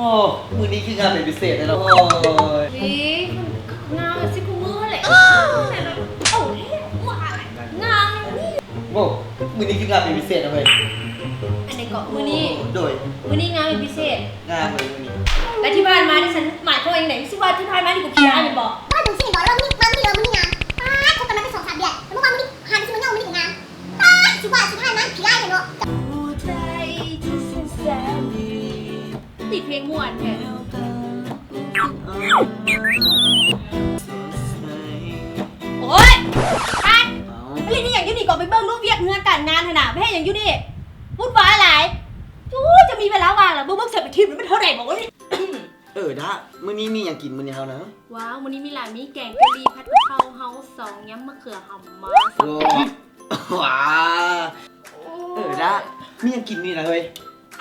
ໂອ້ ມື້ນີ້ຄືງາມເປັນພິເສດແທ້ເນາະ. ໂອ້ຍ ນີ້ ງາມຄືຄູ່ມື້ແຫຼະ. ໂອ້ ງາມນີ້. ໂອ້ ມື້ນີ້ຄືງາມເປັນພິເສດເນາະເຮີ້ຍ. ອັນໃດເກາະ? ມື້ນີ້. ໂດຍ. ມື້ນີ້ງາມເປັນພິເສດ. ງາມເລີຍມື້ນີ້. ແລະທີ່ຜ່ານມານີ້ ສັນໝາຍຄວາມວ່າຈັ່ງໃດ? ຮູ້ສຶກວ່າທີ່ຜ່ານມານີ້ກູຂີ້ຮ້າຍແມ່ນບໍ່? ວ່າດູຊິບໍ່ ແລ້ວວ່າມື້ນີ້ ວ່າມື້ນີ້ງາມ. ປາດ ຄົບກັນມາໄດ້ສອງສາມເດືອນ ແລ້ວມາວ່າມື້ນີ້ ຫານຊິມາຍ້ອງມື້ນີ້ກໍງາມ. ປາດ ຊິວ່າສຸດທ້າຍມາຂີ້ຮ້າຍແທ້ເນາະ. ຕິດເພງມ່ວນແທ້. ໂອ້ຍ ໄປ ໄປຫຼິ້ນອີ່ຫຍັງຢູ່ນີ້ ກໍໄປເບິ່ງລູກວຽກເຮືອນການງານຫັ້ນນະ ໄປເຮັດຫຍັງຢູ່ນີ້? ວຸ້ນວາຍຫຼາຍ. ໂອ້ຍ ຈະມີເວລາວ່າງລະ ເບິ່ງ ເບິ່ງໃສ່ໄປຖິ້ມ ມັນເທົ່າໃດບໍ່ວະນີ້? ເອີ ດາ ມື້ນີ້ມີຫຍັງກິນມື້ນີ້ເຮົານະ? ວ້າວ ມື້ນີ້ມີຫຼາຍ ມີແກງກະຫຼີ່ ຜັດກະເພາເຮົາສອງ ຍຳມະເຂືອຫອມມາ. ວ້າ ເອີ ດາ ມີຫຍັງກິນມື້ນີ້ນະເຮີ້ຍ?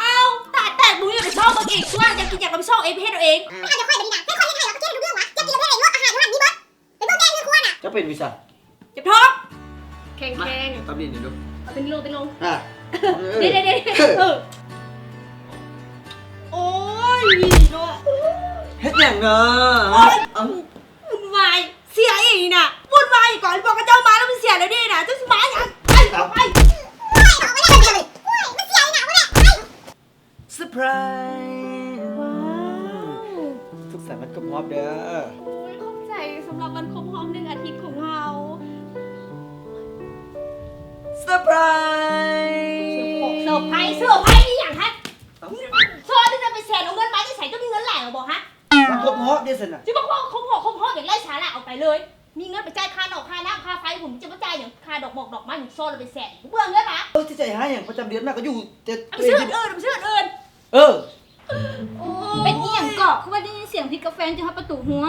ອ້າວ ຕາແຕກ ມຶງຢູ່ໃນຊ່ອງເບິ່ງເອງຕົວະ ຢາກກິນຫຍັງກໍໄປຊ່ອງເອງ ໄປເຮັດເອົາເອງ. ມາຫາແຕ່ຂ້ອຍບັດນີ້ນະ ແມ່ນຂ້ອຍເຮັດໃຫ້ ແລ້ວກໍເຮັດໃຫ້ເບິ່ງຫວະ ຢາກກິນແລ້ວເຮັດເອງໂລດ ອາຫານຢູ່ຫັ້ນມີເບິດ ໄປເບິ່ງແຕ່ຢູ່ໃນຄົວນະ. ເຈັບທ້ອງ ແຂງໆ ມາ ຕຳລິນນີ້ດູ ເອົາຕົງລົງ ຕົງລົງ ອ່ະ ເດ້ໆໆ ເອີ ໂອ້ຍ ເນາະ ເຮັດຫຍັງເນາະ? ໂອ້ຍ ເອົ້າ ວຸ້ນວາຍ ເສຍອີກນີ້ນະ ວຸ້ນວາຍອີກ ກ່ອນບອກຂະເຈົ້າມາແລ້ວມັນເສຍແລ້ວເດ້ນະ ເຈົ້າຊິມາຫຍັງ? ໄປ ໄປ ໄປ ມັນເສຍອີກນະ ບໍ່ໄດ້ ໄປ. ເຊີໄພຣສ໌ ວ້າວ ສຸກສັນວັນຄົບຮອບເດີ. ໂອ້ຍ ຂອບໃຈສຳລັບວັນຄົບຮອບໜຶ່ງອາທິດຂອງເຮົາ. ເຊີໄພຣສ໌ ເຊີໄພຣສ໌ ເຊີໄພຣສ໌ອີ່ຫຍັງຫັ້ນ? ເອົ້າ ເຊີທີ່ຈະໄປແສນ ເອົາເງິນມາແຕ່ໃສ? ເຈົ້າມີເງິນຫຼາຍແລ້ວບໍ່ຮະ? ວັນຄົບຮອບເດ້ຊັ້ນນະ. ຊິມາຄົບຮອບ ຄົບຮອບ ຄົບຮອບຫຍັງໄຮ້ສາລະ ອອກໄປເລີຍ. ມີເງິນໄປຈ່າຍຄ່ານ້ຳຄ່າໄຟພຸ້ນ ຈະມາຈ່າຍຫຍັງ ຄ່າດອກໝອກດອກໄມ້ ເຊີລະເປັນແສນ ເບື່ອເງິນຫວາ? ເອີ ຊິຈ່າຍໃຫ້ຫຍັງ ປະຈຳເດືອນມາກໍຢູ່ແຕ່ ເອົາໄປຊື້ອັນອື່ນ ເອົາໄປຊື້ອັນອື່ນ. ເອີ ໂອ້ຍ ເປັນອີ່ຫຍັງເກາະ ຄືວ່າໄດ້ຍິນສຽງຜິດກັບແຟນຢູ່ຮອດປະຕູຮົ້ວ?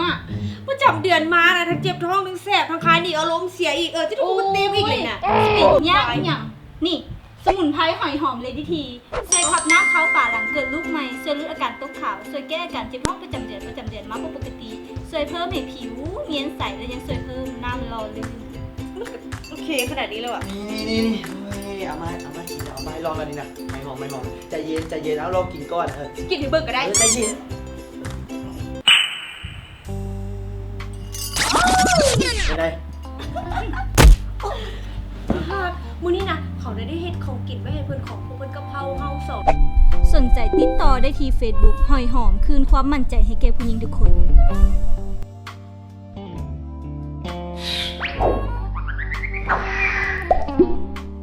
ປະຈຳເດືອນມານະ ທັງເຈັບທ້ອງ ທັງແສບ ທັງຄາຍໜີ ອາລົມເສຍອີກ. ເອີ ຊິໄດ້ກູເຕັມອີກເລີຍນະ. ໂອ້ຍ ເປັນຫຍັງ ເປັນຫຍັງ? ນີ້ ສະໝຸນໄພຫອຍຫອມເລດດີ້ທີ ຊ່ວຍພັບໜ້າຂາວປາຫຼັງເກີດລູກໃໝ່, ຊ່ວຍຫຼຸດອາການຕົກຂາວ, ຊ່ວຍແກ້ອາການເຈັບທ້ອງປະຈຳເດືອນ, ປະຈຳເດືອນມາບໍ່ປົກກະຕິ, ຊ່ວຍເພີ່ມໃຫ້ຜິວນຽນໃສ ແລະຍັງຊ່ວຍເພີ່ມນ້ຳຫຼໍ່ລື່ນ. ໂອເຄຂະໜາດນີ້ເລີຍຫວາ? ນີ້ໆໆ ເອົາມາ ເອົາມາກິນ ເອົາມາໃຫ້ລອງແລ້ວນີ້ນະ. ໄມ້ຫອມ ໄມ້ຫອມ ໃຈເຢັນ ໃຈເຢັນ ເອົາລອງກິນກ່ອນ. ເອີ ກິນໃຫ້ເບິ່ງກໍໄດ້. ເອີ ໃຈເຢັນ. ເປັນໃດ? ມື້ນີ້ນະ ເຂົາໄດ້ ໄດ້ເຮັດຂອງກິນໄວ້ໃຫ້ເພິ່ນ ຂອງພວກເພິ່ນກັບເຮົາ ເຮົາສອງ. ສົນໃຈຕິດຕໍ່ໄດ້ທີ່ເຟສບຸກ ຫອຍຫອມ ຄືນຄວາມໝັ້ນໃຈໃຫ້ແກ່ຜູ້ຍິງທຸກຄົນ.